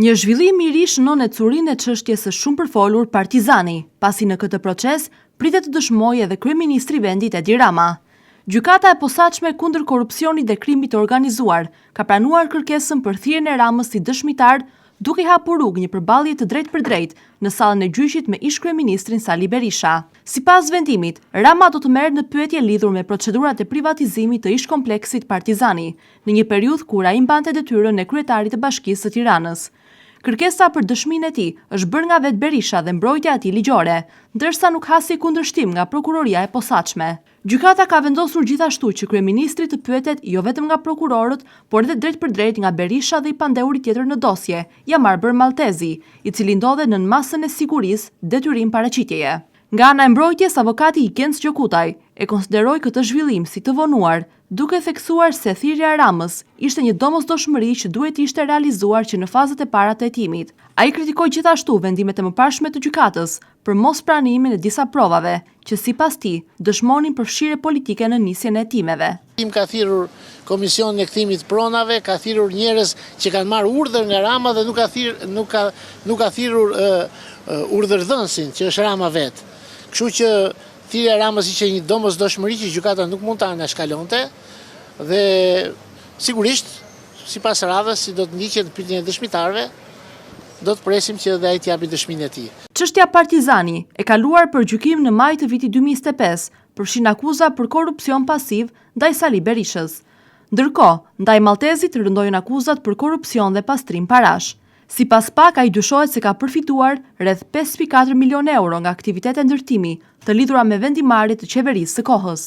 Një zhvillim i ri shënon ecurinë e çështjes së shumëpërfolur Partizani, pasi në këtë proces pritet të dëshmojë edhe kryeministri i vendit Edi Rama. Gjykata e Posaçme kundër Korrupsionit dhe Krimit të Organizuar ka pranuar kërkesën për thirrjen e Ramës si dëshmitar duke i hapur rrugë një përballje të drejtpërdrejtë në sallën e gjyqit me ish-kryeministrin Sali Berisha. Sipas vendimit, Rama do të merret në pyetje lidhur me procedurat e privatizimit të ish-kompleksit Partizani, në një periudhë kur ai mbante detyrën e kryetarit të Bashkisë së Tiranës. Kërkesa për dëshminë e tij është bërë nga vetë Berisha dhe mbrojtja e tij ligjore, ndërsa nuk hasi kundërshtim nga Prokuroria e Posaçme. Gjykata ka vendosur gjithashtu që kryeministri të pyetet jo vetëm nga prokurorët, por edhe drejtpërdrejt nga Berisha dhe i pandehuri tjetër në dosje, Jamarbër Malltezi, i cili ndodhet nën masën e sigurisë detyrim paraqitjeje. Nga ana e mbrojtjes, avokati Genc Gjokutaj e konsideroi këtë zhvillim si të vonuar, duke theksuar se thirrja e Ramës ishte një domosdoshmëri që duhej të ishte realizuar që në fazat e para të hetimit. Ai kritikoi gjithashtu vendimet e mëparshme të gjykatës për mospranimin e disa provave, që sipas tij, dëshmonin përfshirje politike në nisjen e hetimeve. Tim ka thirrur Komisionin e Kthimit të Pronave, ka thirrur njerëz që kanë marrë urdhër nga Rama dhe nuk ka thirr nuk ka nuk ka thirrur urdhërdhënësin, që është Rama vetë. Kështu që Thirrja e Ramës ishte një domosdoshmëri që gjykata nuk mund ta anashkalonte dhe sigurisht sipas radhës si do të ndiqet në pyetjen e dëshmitarëve, do të presim që edhe ai të japi dëshminë e tij. Çështja Partizani, e kaluar për gjykim në maj të vitit 2025, përfshin akuza për korrupsion pasiv ndaj Sali Berishës. Ndërkohë, ndaj Malltezit rëndojnë akuzat për korrupsion dhe pastrim parash. Sipas SPAK, ai dyshohet se ka përfituar rreth 5.4 milionë euro nga aktivitete ndërtimi të lidhura me vendimmarrje të qeverisë së kohës.